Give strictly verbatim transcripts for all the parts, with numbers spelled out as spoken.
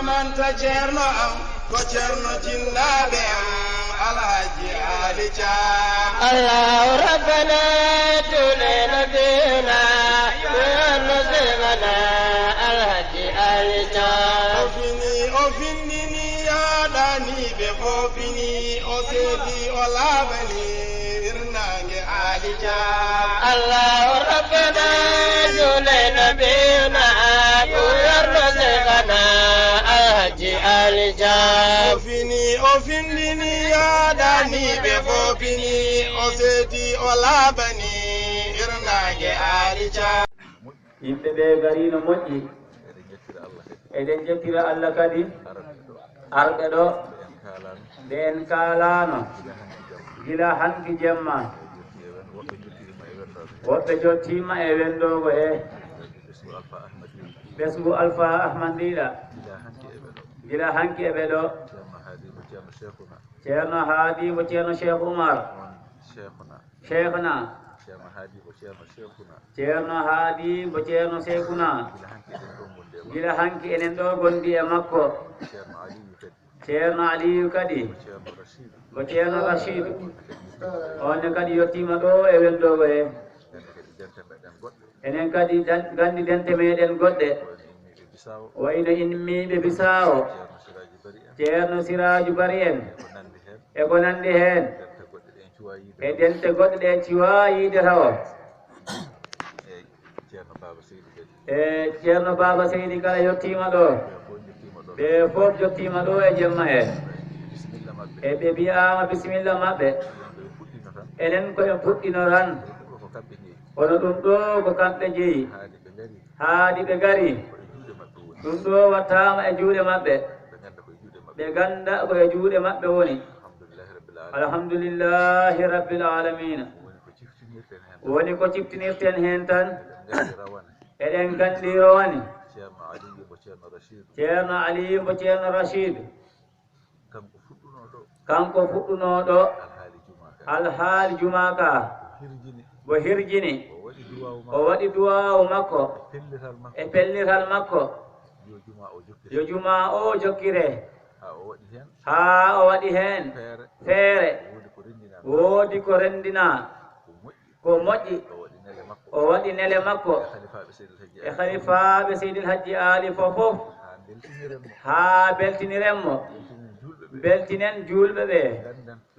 Manta ceerno am, ko ceerno jinnaaɓe am, Alhaji Ali Thiam. Allahu Rabbana, juule Nabina, ceerno Seydina Alhaji Ali Thiam. O fini, o findini, yaaɗani ɓe fof fini, o seedi, o laaɓani, hirnaange Ali Thiam. Allahu Rabbana, juule Nabina, ceerno Seydina Alhaji Ali Thiam. O fini, o findini, yaaɗani ɓe fof fini, o seedi, o laaɓani, hirnaange Ali Thiam. Yimɓe ɓe gari no moƴƴi. Eɗen njettira Allah kadi. Eɗen njettira Allah kadi. Arɓe ɗo. Arɓe ɗo. Nde en kaalano. Nde en kaalano. Gila hanki jemma. Gila hanki jemma. Eɗen njettiri ma e wendooɓe. Woɓɓe jottiima e wendoogo he. Ɓesngu Alfa Ahmad Ndiiɗa. Ɓesngu Alfa Ahmad Ndiiɗa. Gila hanki eɓe ɗo. Gila hanki eɓe ɗo. Ceerno Haadi mo Ceerno Cheikhuna. Ceerno Haadi mo Ceerno Cheikh Oumar. On Cheikhuna. Cheikhna. Ceerno Haadi mo Ceerno Cheikhuna. Ceerno Haadi mo Ceerno Cheikhuna. Gila hanki eɗen ɗo ngondi e makko. Gila hanki enen ɗo ngondi e makko. Ceerno Aliyu kadi. Ceerno Aliyu kadi. Mo Ceerno Rashidu. Mo Ceerno Rashidu. On ne kadi yettiima ɗo e wendoogo he. Enen kadi dente meɗen goɗɗe. Enen kadi dan-, nganndi dente meɗen goɗɗe. Wayno immiiɓe Bisaawo. Wayno immiiɓe Bisaawo. Ceerno Siraaju Bari en. Ceerno Siraaju Bari en. E ko nanndi heen. E ko nanndi heen. Dente goɗɗe ɗe en cuwaa yiide. E dente goɗɗe ɗe en cuwaa yiide tawo. Eey, Ceerno Baaba Seydi kadi. E Ceerno Baaba Seydi kala yettiima ɗo. Ɓe fof njottiima ɗo. Ɓe fof njottiima ɗo e jemma he. Bisimilla maɓɓe. E ɓe mbiyaama bisimilla maɓɓe. Enen ko en puɗɗino tan. Enen ko en puɗɗino tan. Ko kamɓe njeyi. Kono ɗum ɗo ko kamɓe njeyi. Haadi ɓe ngari. Haadi ɓe ngari. Ko e juuɗe maɓɓe woni. Ɗum ɗo wattaama e juuɗe maɓɓe. Ɓe ngannda ko e juuɗe maɓɓe. Ɓe ngannda ko e juuɗe maɓɓe woni. Alhamdulillahi rabbil aalamiina. Alhamdulillahi rabbil aalamiina. Woni ko ciftinirten heen tan. Woni ko ciftinirten heen tan. Eɗen nganndi rawane. Eɗen nganndi rawane. Ceerno Aliyu mo Ceerno Rashidu. Ceerno Aliyu mo Ceerno Rashidu. Kanko fuɗɗunoo ɗo. Kanko fuɗɗunoo ɗo. Alhaali jumaa ka. Alhaali jumaa ka. O hirjini. O hirjini. O waɗi duwaawu makko. O waɗi duwaawu makko. E pellital makko. E pellital makko. Yo jumaa o jokkire. Yo jumaa o jokkire. Haa o waɗi heen. Haa o waɗi heen. Feere. Feere. Woodi ko renndinaa. Woodi ko renndinaa. Ko moƴƴi. Ko moƴƴi. O waɗi nele makko. O waɗi nele makko. E halifaaɓe Seydil Hajji Ali. E halifaaɓe Seydil Hajji Ali fof fof. Haa mbeltiniren mo. Haa mbeltiniren mo. Mbeltinen juulɓe ɓe. Mbeltinen juulɓe ɓe.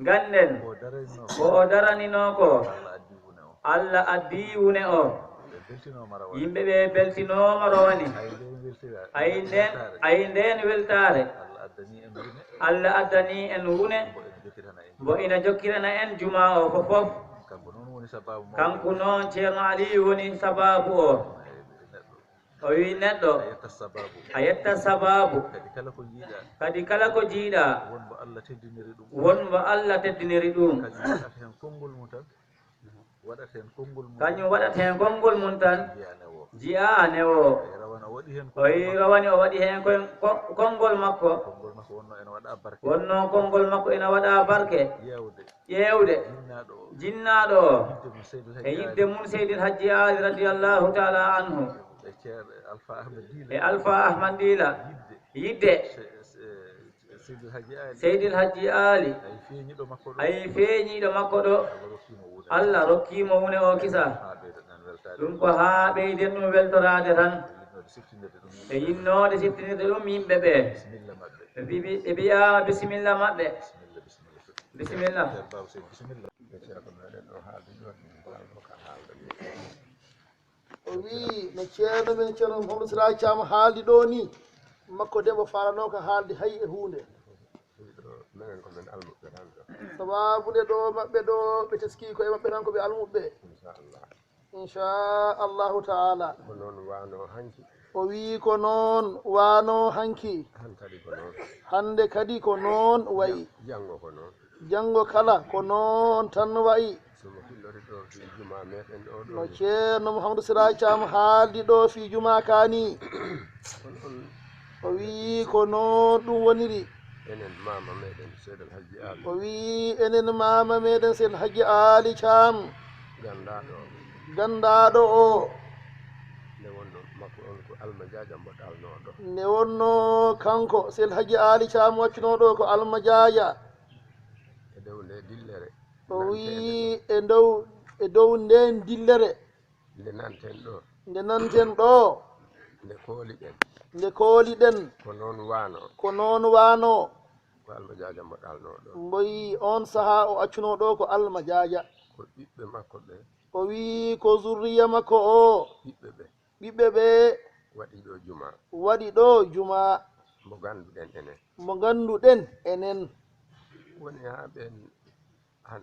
Ngannden. Ngannden. Ko o daraninoo ko. Ko o daraninoo ko. Allah addi wune o. Allah addi wune o. Ɓe mbeltinooma rawane. Yimɓe ɓe mbeltinooma rawane. Ay ndeen weltira-, ay ndeen, weltaare. Ay ndeen weltaare. Allah addani en wune. Allah addani en wune. Mbo ina jokkitana en. Mbo ina jokkitana en jumaa o fof fof. Kanko noon woni sabaabu mawɗo. Kanko noon Ceerno Aliyu woni sabaabu o. Eey, neɗɗo. O wiyi neɗɗo. A yetta sabaabu. A yetta sabaabu. Kadi kala ko njiiɗaa. Kadi kala ko njiiɗaa. Won mbo Allah teddiniri ɗum. Won mbo Allah teddiniri ɗum. Kañum waɗata heen konngol mum tan. Waɗata heen konngol mum tan. Kañum waɗata heen konngol mum tan. Njiyaa ne woo. Njiyaa ne woo. Eey, rawane o waɗi heen konngol makko. O wiyi rawane o waɗi heen kon-, kon-, konngol makko. Konngol makko wonnoo ene waɗa barke. Wonnoo konngol makko ene waɗa barke. Ƴeewde. Ƴeewde. Jinnaaɗo o. Jinnaaɗo o. Yidde mum Seydil Hajji Ali. E yidde mum Seydil Hajji Ali radiyallahu taala anhu. E Ceer-, Alfa Ahmed Diila. E Alfa Ahmed Diila. Yidde. Yidde. Se-, se-, Seydil Hajji Ali. Seydil Hajji Ali. Ay feeñiiɗo makko ɗo. Ay feeñiiɗo makko ɗo. Allah rokkii mo wune. Allah rokkii mo wune o kisa. Haa ɓeyden en weltaade. Ɗum ko haa ɓeyden ɗum weltoraade tan. Ɓe yiɗnoode siftinirde ɗum. Ɓe yiɗnoode siftinirde ɗum yimɓe ɓe. Bisimilla maɓɓe. Ɓe mbi-, ɓe mbiyaama bisimilla maɓɓe. Bisimilla, bisimilla. Bisimilla. Ceerno meɗen o haaldi ɗo, haaldo ka haalda. O wiyi no ceerno men Ceerno Mouhamadou Siraji Thiam haaldi ɗo ni, makko de mo faalanooka haaldi hay e huunde. Minen ko men almuɓɓe tan ɗo. Sabaabu nde ɗo maɓɓe ɗo ɓe teskii koye maɓɓe tan ko ɓe almuɓɓe. Inchallah. Inchallahu taala. Ko noon wano hanki. O wiyi ko noon wano hanki. Han kadi ko noon. Hannde kadi ko noon wayi. Janngo ko noon. Janngo kala ko noon tan wayi. Somo filloto ɗo fii jumaa meɗen o ɗo. No ceerno Mouhamadou Siraji Thiam haaldi ɗo fii jumaa ka ni. Kono on. O wiyi ko noon ɗum woniri. Enen maama meɗen Seydi El Hadji Ali. O wiyi enen maama meɗen Seydi El Hadji Ali Thiam. Gandaaɗo o. Gandaaɗo o. Nde wonno makko on ko Alma Jaaja mo ɗalnoo ɗo. Nde wonnoo kanko, Sel Hajji Aali Caam waccunoo ɗo ko Alma Jaaja. E dow nde dillere. O wii e dow, e dow nden dillere. Nde nanten ɗo. Nde nanten ɗo. Nde kooliɗen. Nde kooliɗen. Ko noon waanoo. Ko noon waanoo. Ko Alma Jaaja mo ɗalnoo ɗo. Mboyi oon sahaa o accunoo ɗo ko Alma Jaaja. Ko ɓiɓɓe makko ɓe. O wii ko zurriya makko o. Ɓiɓɓe ɓe. Ɓiɓɓe ɓe. Waɗi ɗo juma. Waɗi ɗo juma. Mo ngannduɗen enen. Mo ngannduɗen enen. Woni haa ɓeen han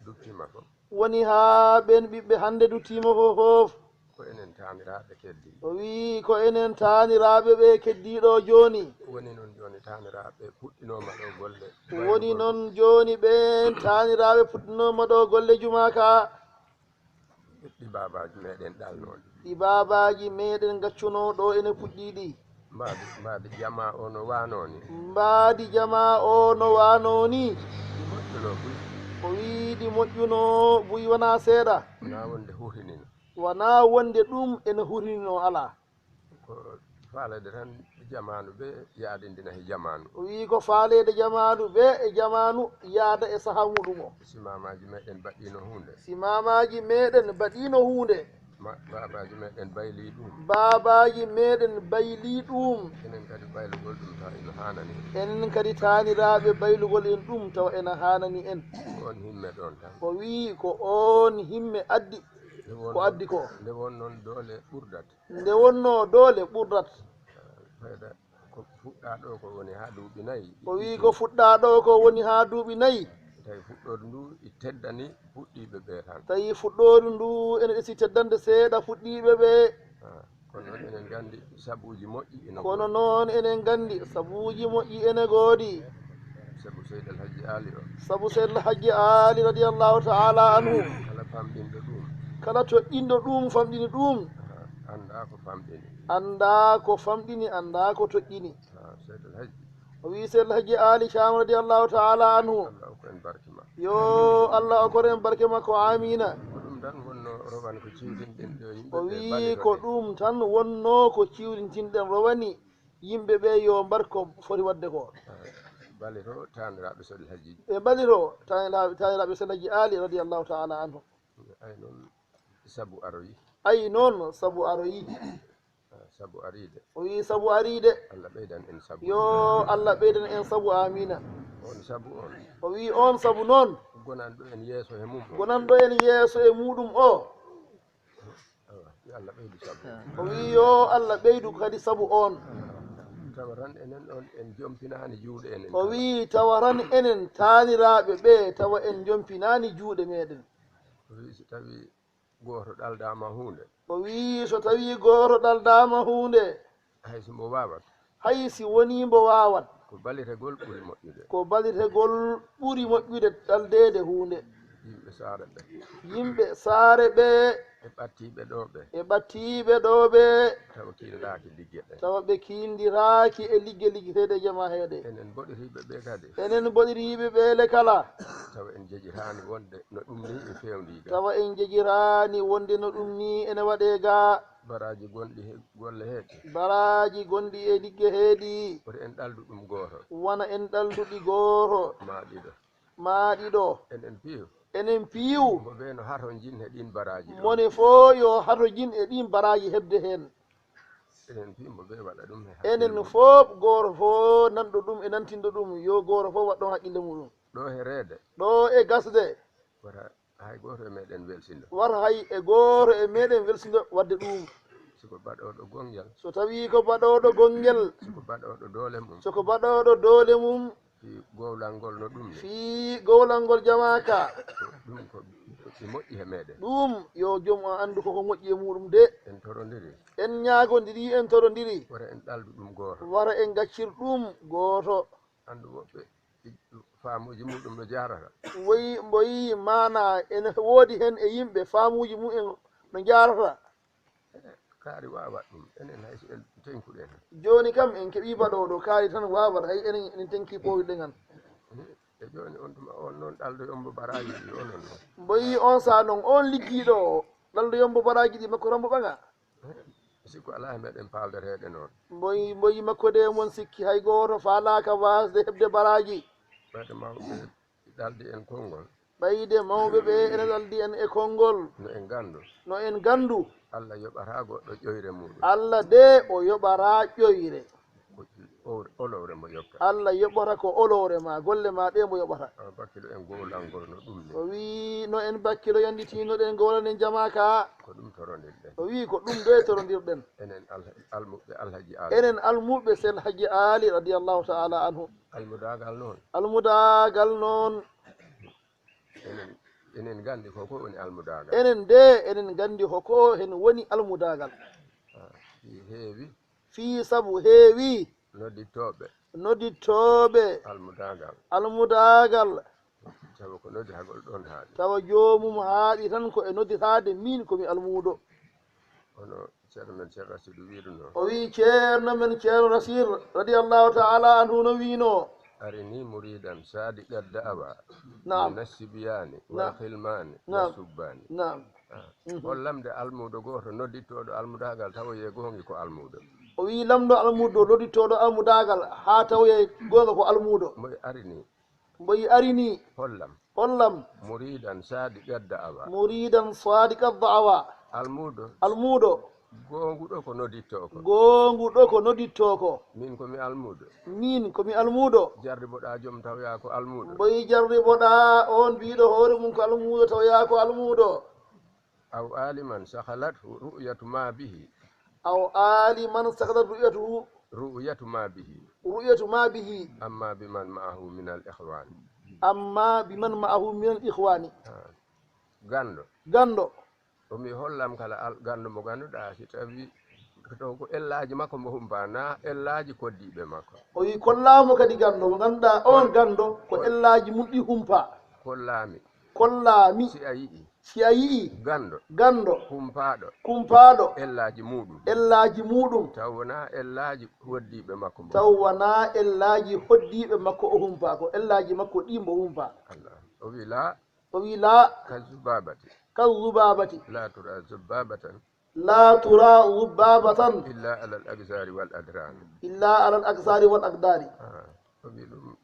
duttiima fof. Woni haa ɓeen ɓiɓɓe hannde duttiima fof fof. Ko enen taaniraaɓe keddiiɗo. O wii ko enen taaniraaɓe ɓe keddiiɗo jooni. Woni noon jooni taaniraaɓe puɗɗinooma ɗo golle. Woni noon jooni ɓeen taaniraaɓe puɗɗinooma ɗo golle juma ka. Ɗi baabaaji meɗen ɗalnooɗi. Ɗi baabaaji meɗen gaccunoo ɗo ene puɗɗii ɗi. Mbaadi, mbaadi jamaa o no waanoo ni. Mbaadi jamaa o no waanoo ni. Ɗi moƴƴunoo buy. O wii ɗi moƴƴunoo buy wonaa seeɗa. Wonaa wonde hurhinino. Wonaa wonde ɗum ene hurhinino alaa. Ko faaleede tan jamaanu ɓe yaadindina he jamaanu. O wii ko faaleede jamaanu ɓe e jamaanu yaada e sahaa muɗum o. Si maamaaji meɗen mbaɗiino huunde. Si maamaaji meɗen mbaɗiino huunde. Ma, baabaaji meɗen baylii ɗum. Baabaaji meɗen baylii ɗum. Enen kadi baylugol ɗum tawa ina haanani en. Enen kadi taaniraaɓe baylugol en ɗum tawa ena haanani en. Ko on himme ɗoon tan. O wii ko oon himme addi. Nde won ko noon, addi ko. Nde won noon doole ɓurdat. Nde wonnoo doole ɓurdat. Fayda ko fuɗɗaa ɗo ko woni haa duuɓi nayi. O wii ko fuɗɗaa ɗo ko woni haa duuɓi nayi. Tawi fuɗɗoode ndu i teddani fuɗɗiiɓe ɓe tan. Tawi fuɗɗoode ndu ene ɗesi teddande seeɗa fuɗɗiiɓe ɓe. Ah, kono noon enen nganndi sabuuji moƴƴi ina. Kono ngoodi. Noon enen nganndi sabuuji moƴƴi ene ngoodi. Sabu Seydi El Hajji Aali o. Sabu Seydi El Hajji Aali radiyallahu ta'ala anhu. Kala famɗinɗo ɗum. Kala toɗɗinɗo ɗum, famɗini ɗum. Ah, anndaa ko famɗini. Anndaa ko famɗini, anndaa ko toɗɗini. Ah, Seydi El Hajji. O wii Seydi El Hajji Aali Caam radiyallahu ta'ala anhu. Allah okku en barke ma. Yo Allah okku en barke makko, amiina. Ko ɗum tan wonnoo rowane ko ciwtinɗen ɗo yimɓe. O ɓe wii ko balloto. Ɗum tan wonnoo ko ciwtintinɗen rowani yimɓe ɓe yo mbar ko foti waɗde ko. Ah, ballito taaniraaɓe Seydi El Hajji. Ɓe ballito taaniraaɓe, taaniraaɓe Seydi El Hajji Aali radiyallahu ta'ala anhu. Ay noon sabu aroyi. Ay noon sabu aroyi. Ah, sabu ariide. O wii sabu ariide. Allah ɓeydan en sabu. Yo Allah ɓeydan en sabu, amiina. On sabu on. O wii on sabu noon. Gonanɗo en yeeso e mum o. Gonanɗo en yeeso e muɗum o. Awa, yo Allah ɓeydu sabu. O wii yo Allah ɓeydu kadi sabu on. Tawa tan enen ɗon en jompinaani juuɗe enen. O wii tawa tan enen taaniraaɓe ɓe tawa en jompinaani juuɗe meɗen. O wii so tawi gooto ɗaldaama huunde. O wii so tawi gooto ɗaldaama huunde. Hay si mbo waawat. Hay si wonii mbo waawat. Ko balitegol ɓuri moƴƴude. Ko balitegol ɓuri moƴƴude ɗaldeede huunde. Yimɓe saare ɓe. Yimɓe saare ɓe. E ɓattiiɓe ɗo ɓe. E ɓattiiɓe ɗo ɓe. Tawa kiindaaki ligge ɗe. Tawa ɓe kiindiraaki e ligge liggeteeɗe jama heeɗe. Enen mboɗiriiɓe ɓe kadi. Enen mboɗiriiɓe ɓe le kala. Tawa en jejiraani wonde no ɗum ni e feewndi ga. Tawa en jejiraani wonde no ɗum ni ene waɗee ga. Baraaji gonɗi he golle heeɗi. Baraaji gonɗi e ligge heeɗi. Wota en ɗaldu ɗum gooto. Wona en ɗalduɗi gooto. Maa ɗiɗo. Maa ɗiɗo. Enen piiw. Enen piiw. Mo ɓe no hatojin he ɗiin baraaji ɗo. Mone fof yo hatojin e ɗiin baraaji heɓde heen. Enen piiw mo ɓe waɗa ɗum he hakkille mum. Enen fof gooto fof nanɗo ɗum e nantinɗo ɗum yo gooto fof waɗ ɗoon hakkille muɗum. Ɗo he reede. Ɗo e gasde. Wota hay gooto e meɗen welsindo. Wata hay e gooto e meɗen welsindo waɗde ɗum. Si ko baɗooɗo gonngel. So tawii ko baɗooɗo gonngel. Si ko baɗooɗo doole mum. So ko baɗooɗo doole mum. Fii gowlal ngol no ɗum ni. Fii gowlal ngol jamaaka. Ɗum ko, ko si moƴƴi he meɗen. Ɗum yo joom o anndu koko moƴƴi e muɗum de. En torondiri. En ñaagondiri, en torondiri. Wata en ɗaldu ɗum gooto. Wata en gaccir ɗum gooto. Anndu woɓɓe faamuuji muɗum no jaarata. Woyi, mbo yii maanaa ene woodi heen e yimɓe faamuuji mumen no jaarata. Kaari waawat ɗum, enen hay so en tenkuɗen. Jooni kam en keɓii baɗooɗo kaari tan waawat, hay enen en tenkii ɓooyuɗen han. E jooni on tuma on noon ɗaldo yombo baraaji ɗi onon noon. Mbo yii on saa noon, on liggiiɗo o, ɗaldo yombo baraaji ɗi makko tan mbo ɓaŋa. Sikku alaa he meɗen paaldereede noon. Mboyi, mboyi makko de, mon sikki hay gooto faalaaka waasde heɓde baraaji. Ɓayde mawɓe ɗaldi en konngol. Ɓayde mawɓe ɓe ene ɗaldi en e konngol. No en nganndu. No en nganndu. Allah yoɓataa goɗɗo ƴoyre muɗum. Allah de o yoɓataa ƴoyre. Ko o-, olowre mo yokka. Allah yoɓata ko olowre ma, golle ma ɗe mo yoɓata. Awa bakkilo en gowlangol no ɗum ni. O wii, no en bakkilo yanditinoɗen gowlanen jamaa ka. Ko ɗum torondirɗen. O wii, ko ɗum ɗo e torondirɗen. Enen al-, almuɓɓe Alhaji Ali. Enen almuɓɓe Sel Haji Ali radiyallahu ta'ala anhu. Almudaagal noon. Almudaagal noon. Enen, enen nganndi ko ko woni almudaagal. Enen de, enen nganndi ko ko hen woni almudaagal. Ah, ɗi heewi. Fii sabu heewi. Noddittooɓe. Noddittooɓe. Almudaagal. Almudaagal. Tawa ko nodditagol ɗon haaɗi. Tawa joomum haaɗi tan ko e nodditaade miin ko mi almuudo. Hono Ceerno men Ceerno Rasiidu wiirunoo. O wii Ceerno men Ceerno Rasiid radiyallahu ta'ala anhu no wiinoo. Arini muridan sadiqa da'awa. Naam. Min assibiyaani wal khilmaani was subbaani. Naam. Ah. Mhm. Hollam de almuudo gooto noddittooɗo almudaagal tawoyee goongi ko almuudo. O wii lamndo almuudo noddittooɗo almudaagal haa tawoyee goonga ko almuudo. Mboy arini. Mboy arini. Hollam. Hollam. Muridan sadiqa da'awa. Muridan sadiqa da'awa. Almuudo. Almuudo. Goonguɗo ko noddittoo ko. Goonguɗo ko noddittoo ko. Min ko mi almuudo. Min ko mi almuudo. Jarriboɗaa joom tawoyaa ko almuudo. Mboy jarriboɗaa on biiɗo hoore mum ko almuudo tawoyaa ko almuudo. Aw aliman sakhalat ru'yatu ma bihi. Aw aliman sakhalat ru'yatuhu. Ru'yatu ma bihi. Ru'yatu ma bihi. Amma biman ma'ahu min al ikhwan. Amma biman ma'ahu min al ikhwani. Ah. Ganndo. Ganndo. O mi hollam kala al-, ganndo mo ngannduɗaa si tawi to ko ellaaji makko mo humpaa, naa ellaaji koddiiɓe makko. O wii kollaamo kadi ganndo mo ngannduɗaa on ganndo ko ellaaji mum ɗi humpaa. Kollaami. Kollaami. Si a yi'i. Si a yi'i. Ganndo. Ganndo. Kumpaaɗo. Kumpaaɗo. Ellaaji muuɗum. Ellaaji muuɗum. Taw wonaa ellaaji hoddiiɓe makko mbo. Taw wonaa ellaaji hoddiiɓe makko o humpaa, ko ellaaji makko ɗi mbo humpaa. Allah. O wii laa. O wii laa. Ka zubabati. Ka zubabati. La tura zubabatan. La tura zubabatan. Illa alal aksari wal adrani. Illa alal aksari wal adrani. Ah, o wii ɗum.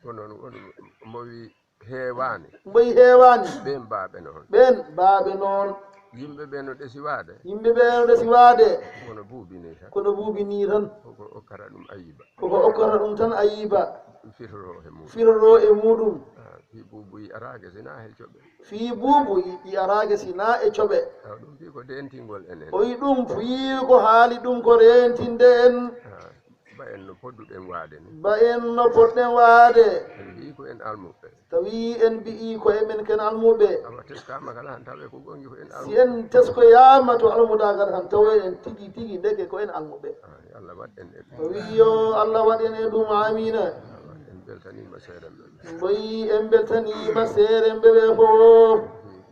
Ko noon woni mo wii heewaani. Mboy heewaani. Ɓeen baaɓe noon. Ɓeen baaɓe noon. Yimɓe ɓe no ɗesi waade. Yimɓe ɓe no ɗesi waade. Kono buubi nii tan. Kono buubi nii tan. Koko okkata ɗum ayiba. Koko okkata ɗum tan ayiba. Firoro e muɗum. Firoro e muɗum. Ah, fii buubu yi'araake sinaa he coɓe. Fii buubu yi'araake sinaa e coɓe. Awa ɗum fii ko dentingol enen. O yi ɗum fii ko haali ɗum ko rentinde en. Ah, ba en no podduɗen waade ni. Ba en no podɗen waade. En mbiyi ko en almuɓɓe. Tawi en mbiyi ko emen ken almuɓɓe. Awa teskaama kala han tawe ko gongi ko en almuɓɓe. Si en teskoyaama to almudaagal han tawe en tigi tigi ndeke ko en almuɓɓe. Ah, yo Allah waɗ en e ɗum. O wi yo Allah waɗ en e ɗum, amiina. Awa en beltaniima seerenɓe. Mboyi en beltaniima seerenɓe ɓe fof.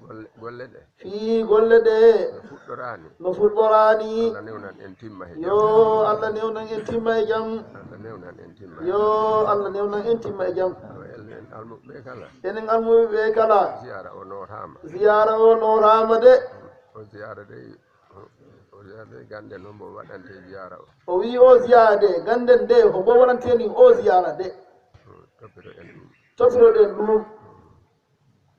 Golle, golle ɗe. Fii golle ɗe. No fuɗɗoraani. No fuɗɗoraani. Allah newnan en timma e jam. Yo Allah newnan en timma e jam. Allah newnan en timma e jam. Yo Allah newnan en timma e jam. Awa enen almuɓɓe ɓe kala. Enen almuɓɓe ɓe kala. Ziyaara o nootaama. Ziyaara o nootaama de. O ziyaara de, o ziyaara de ganden hombo waɗante ziyaara o. O wi o ziyaara de ganden de hombo waɗante ni o ziyaara de. Hmm, toppito en ɗum. Toppito ɗen ɗum.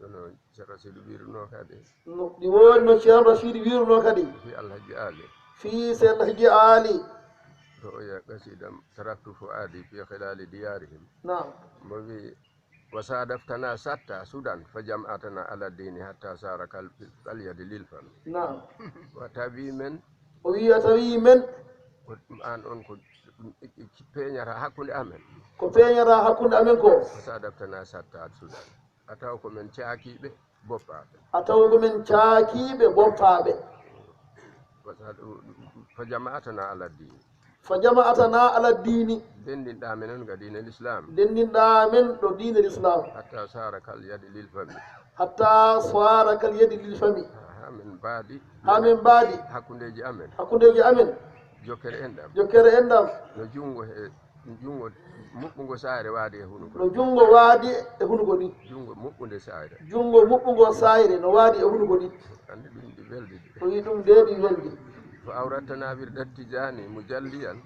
Kono Ceerno Rasiidu wiirunoo kadi. No, ɗi woni no Ceerno Rasiidu wiirunoo kadi. Fii Alhaji Aali. Fii Seydi Alhaji Aali. To o wiya qasida, "Taraktu fuadi fi khilali diyarihim." Naam. Mbo wi, "Wa sadaftana satta Sudan, fa jam'atana ala dini hatta sara kal, kal yadi lil fami." Naam. Wa tawi men. O wi a tawi men. Ko an on ko peeñata hakkunde amen. Ko peeñata hakkunde amen ko. Wa sadaftana satta Sudan. A taw ko men caakiiɓe boppaaɓe. A taw ko men caakiiɓe boppaaɓe. Fa jama'atana ala dini. Fa jama'atana ala dini. Denndinɗaa men on ga diine l'islam. Denndinɗaa men ɗo diine l'islam. Hatta sara kal yadi lil fami. Hatta sara kal yadi lil fami. Ha, ha men mbaadi. Ha men mbaadi. Hakkundeeji amen. Hakkundeeji amen. Jokkere enɗam. Jokkere enɗam. No junngo he Junngo muɓɓungo saayre waadi e hunuko. No junngo waadi e hunuko ni. Junngo muɓɓunde saayre. Junngo muɓɓungo saayre no waadi e hunuko ni. Anndi ɗum ɗi weldi. O wi ɗum de ɗi weldi. فأوردتنا ورد التجاني مجليا.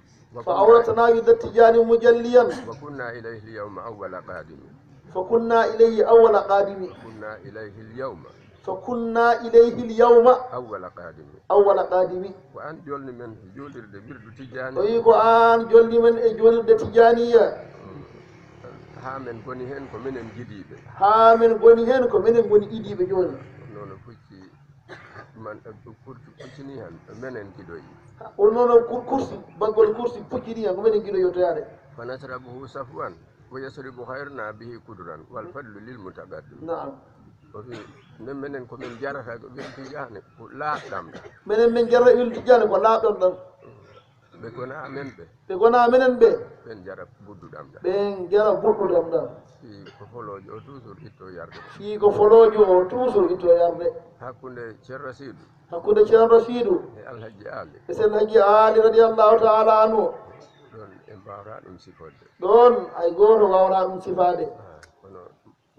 فأوردتنا ورد التجاني مجليا. وكنا إليه اليوم أول قادم. فكنا إليه أول قادم. فكنا إليه اليوم. فكنا إليه اليوم أول قادم. أول قادم. Ko aan jolni men e juulirde wirdu Tijaani. O wi ko aan jolni men e juulirde Tijaaniya. Haa men ngoni heen ko menen gidiiɓe. Haa men ngoni heen ko menen ngoni idiiɓe jooni. Noon o fucci man, kursi puccini heen, menen gidoyi. Kono noon o kur-, kursi, baggol kursi puccini heen, ko menen gidoyi o toyaade. فنشربه سفوا ويشرب خيرنا به قدرا والفضل للمتقدم. Naam. O wi, nden menen ko men jarata ko wirdu Tijaani, ko laaɓɗam ɗam. Menen men jarata wirdu Tijaani ko laaɓɗam ɗam. Ɓe ngonaa men ɓe. Ɓe ngonaa menen ɓe. Ɓen jara budduɗam ɗam. Ɓen jara budduɗam ɗam. Fii ko foloojo o toujours itto yarde. Fii ko foloojo o toujours itto yarde. Hakkunde Ceerno Rasiidu. Hakkunde Ceerno Rasiidu. E Alhaji Aali. E Seydi Alhaji Aali radiyallahu ta'ala anhu. Ɗoon en mbaawraa ɗum sifoode. Ɗoon hay gooto waawraa ɗum sifaade. Ah, kono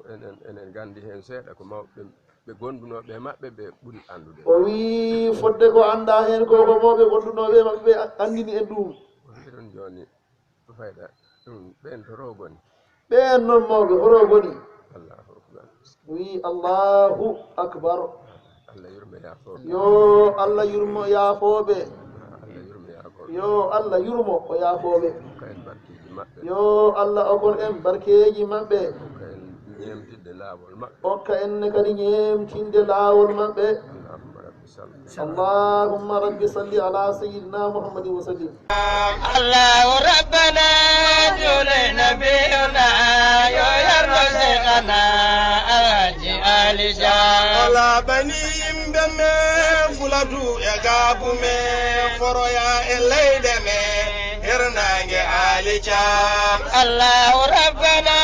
enen, enen nganndi heen seeɗa ko mawɓe ɓe gondunooɓe e maɓɓe ɓe ɓuri anndude. O wii fodde ko anndaa heen ko, ko mawɓe gondunooɓe e maɓɓe ɓe anndini en ɗum. Wonde ɗum jooni fayda, ɗum ɓeen to roo ngoni. Ɓeen noon mawɓe, hoto ngoni? Allahu akbar. Wi Allahu akbar. Allah yurmo yaafooɓe. Yo Allah yurmo yaafooɓe. Allah yurmo yaafooɓe. Yo Allah yurmo o yaafooɓe. Hokka en barkeeji maɓɓe. Yo Allah okor en barkeeji maɓɓe. Hokka en ñeemtidde laawol maɓɓe. Okka en ne kadi ñeemtinde laawol maɓɓe. Allahumma rabbi salli. Allahumma rabbi salli ala sayyidina Muhammadin wa sallim. Allahu rabbana jule nabiyuna yo yarno sheikhana Alhaji Ali Jah. Ola bani yimɓe men fuladu e gaabu men foroya e leyɗe men. Hirnaange Ali Thiam. Allahu rabbana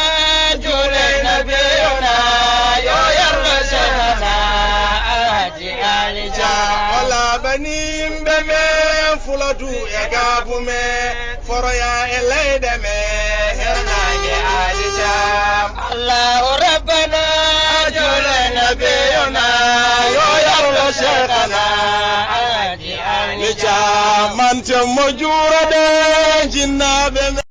jule nabiyuna yo yarno sheikhana Alhaji Ali Thiam. Ola bani yimɓe men fuladu e gaabu men foroya e leyɗe men. Hirnaange Ali Thiam. Allahu rabbana jule nabiyuna yo yarno sheikhana Alhaji Ali Thiam. Mante mo juurode jinnaaɓe men.